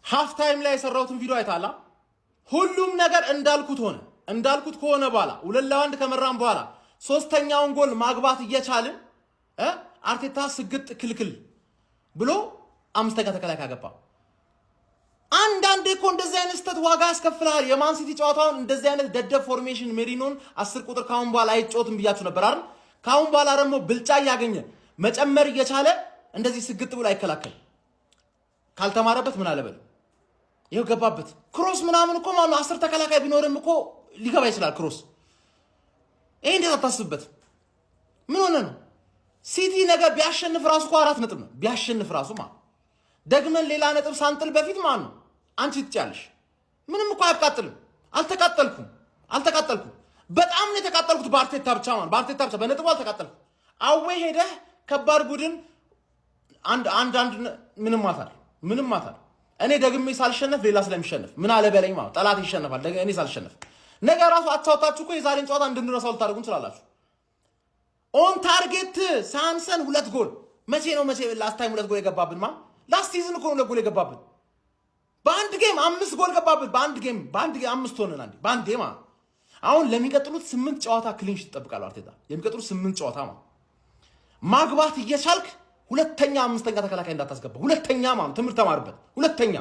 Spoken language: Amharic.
Half time ላይ የሰራሁትን ቪዲዮ አይታላ። ሁሉም ነገር እንዳልኩት ሆነ። እንዳልኩት ከሆነ በኋላ 2-1 ከመራን በኋላ ሶስተኛውን ጎል ማግባት እየቻልን አርቴታ ስግጥ ክልክል ብሎ አምስተኛ ተከላካይ አገባ። አንዳንዴ እኮ እንደዚህ አይነት ስህተት ዋጋ ያስከፍልሃል። የማን ሲቲ ጨዋታውን እንደዚህ አይነት ደደብ formation ሜሪኖን 10 ቁጥር ካሁን በኋላ አይጫወትም ብያችሁ ነበር አይደል? ካሁን በኋላ ደግሞ ብልጫ እያገኘ መጨመር እየቻለ እንደዚህ ስግጥ ብሎ አይከላከል። ካልተማረበት ምን አለበል፣ ይኸው ገባበት። Cross ምናምን እኮ ማለት ነው 10 ተከላካይ ቢኖርም እኮ ሊገባ ይችላል cross። ይሄ እንዴት አታስብበት? ምን ሆነ ነው? ሲቲ ነገ ቢያሸንፍ ራሱ እኮ 4 ነጥብ ነው። ቢያሸንፍ ራሱ ማለት ደግመን ሌላ ነጥብ ሳንጥል በፊት ማለት ነው አንቺ ትጫለሽ። ምንም እኮ አያቃጥልም። አልተቃጠልኩም፣ አልተቃጠልኩም። በጣም ነው የተቃጠልኩት በአርቴታ ብቻ ማለት በአርቴታ ብቻ በነጥቡ አልተቃጠልኩም። Away ሄደህ ከባድ ቡድን አንድ አንድ አንድ ምንም ማታል ምንም ማታል። እኔ ደግሜ ሳልሸነፍ ሌላ ስለሚሸነፍ ምን አለ በለኝ ማለት ጠላት ይሸነፋል። እኔ ሳልሸነፍ ነገ ራሱ አቻውታችሁ እኮ የዛሬን ጨዋታ እንድንረሳው ልታደርጉን ትችላላችሁ። On target ሳንሰን ሁለት ጎል መቼ ነው መቼ last time ሁለት ጎል የገባብን? ማ last season እኮ ነው ሁለት ጎል የገባብን። በአንድ game አምስት ጎል ገባብን። በአንድ game አምስት ሆነን አንዴ በአንዴ ማ አሁን ለሚቀጥሉት ስምንት ጨዋታ clean sheet ይጠብቃሉ አርቴታ። የሚቀጥሉት ስምንት ጨዋታ ማ ማግባት እየቻልክ ሁለተኛ አምስተኛ ተከላካይ እንዳታስገባ። ሁለተኛ ማ ትምህርት ተማርበት። ሁለተኛ